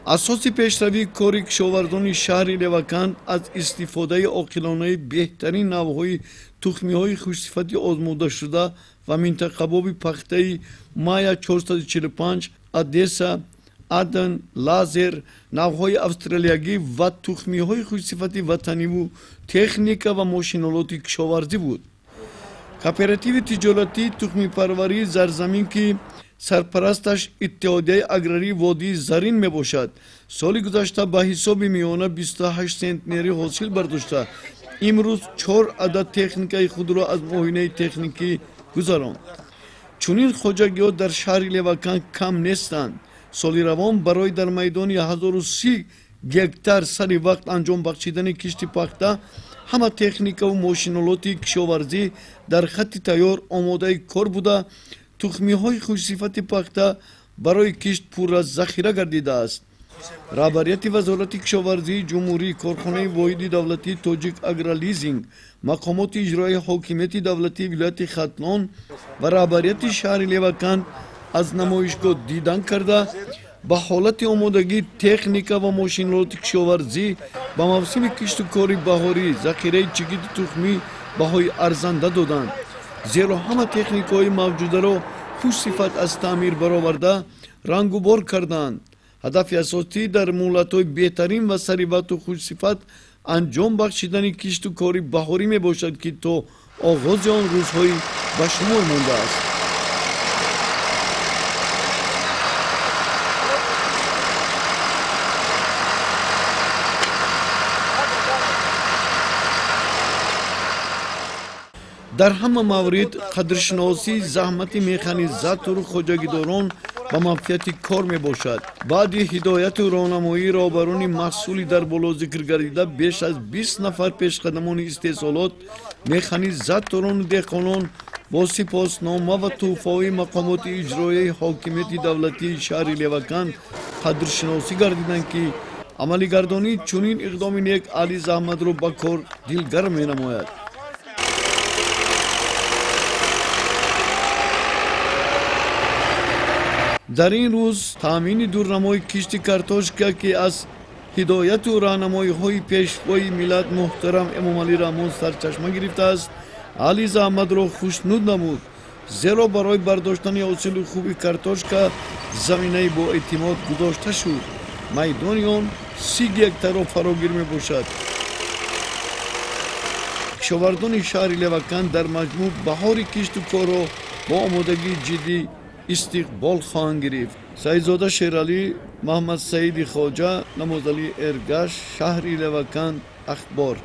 Асоси пешравии кори кишоварзони шаҳри Леваканд аз истифодаи оқилонаи беҳтарин навъҳои тухмиҳои хушсифати озмудашуда ва минтақабоби пахтаи Майя 445, Одесса, Аден, Лазер, навъҳои австралиягӣ ва тухмиҳои хушсифати ватаниву техника ва мошинолоти кишоварзӣ буд. Кооперативи тиҷоратии тухмипарварии Зарзамин, ки сарпарасташ Иттиҳодияи аграрии водии Зарин мебошад, соли гузашта ба ҳисоби миёна 28 сентнери ҳосил бардошта, имрӯз чор адад техникаи худро аз муоинаи техникӣ гузаронд. Чунин хоҷагиҳо дар шаҳри Леваканд кам нестанд. Соли равон барои дар майдони 1030 гектар сари вақт анҷом бахшидани кишти пахта ҳама техникаву мошинолоти кишоварзӣ дар хатти тайёр омодаи кор буда, тухмиҳои хушсифати пахта барои кишт пурра захира гардидааст. Раҳбарияти Вазорати кишоварзии ҷумҳурӣ, корхонаи воҳиди давлатии Тоҷик Агролизинг, мақомоти иҷроияи ҳокимияти давлатии вилояти Хатлон ва раҳбарияти шаҳри Леваканд аз намоишгоҳ дидан карда, ба ҳолати омодагии техника ва мошинолоти кишоварзӣ ба мавсими кишту кори баҳорӣ, захираи чигити тухмӣ баҳои арзанда доданд, зеро ҳама техникаҳои мавҷударо хушсифат аз таъмир бароварда, рангубор карданд. Ҳадафи асосӣ дар муҳлатҳои беҳтарин ва саривақту хушсифат анҷом бахшидани кишту кори баҳорӣ мебошад, ки то оғози он рӯзҳои ба шумор мондааст. Дар ҳама маврид қадршиносии заҳмати механизатору хоҷагидорон ба манфиати кор мебошад. Баъди ҳидояту роҳнамоии роҳбарони маҳсули дар боло зикр гардида, беш аз 20 нафар пешқадамони истеҳсолот, механизаторону деҳқонон бо сипоснома ва тӯҳфаҳои мақомоти иҷроияи ҳокимияти давлатии шаҳри Леваканд қадршиносӣ гардиданд, ки амалигардонии чунин иқдоми нек аҳли заҳматро ба кор дилгарм менамояд. Дар ин рӯз таъмини дурнамои кишти картошка, ки аз ҳидояту роҳнамоиҳои пешвои миллат муҳтарам Эмомалӣ Раҳмон сарчашма гирифтааст, аҳли заҳматро хушнуд намуд, зеро барои бардоштани ҳосили хуби картошка заминаи боэътимод гузошта шуд. Майдони он 30 гектарро фарогир мебошад. Кишовардони шаҳри Леваканд дар маҷмӯъ баҳори кишту корро бо омодагии ҷиддӣ истиқбол хоҳанд гирифт. Саидзода Шералӣ, Маҳмадсаиди Хоҷа, Намозалӣ Эргаш, шаҳри Леваканд, Ахбор.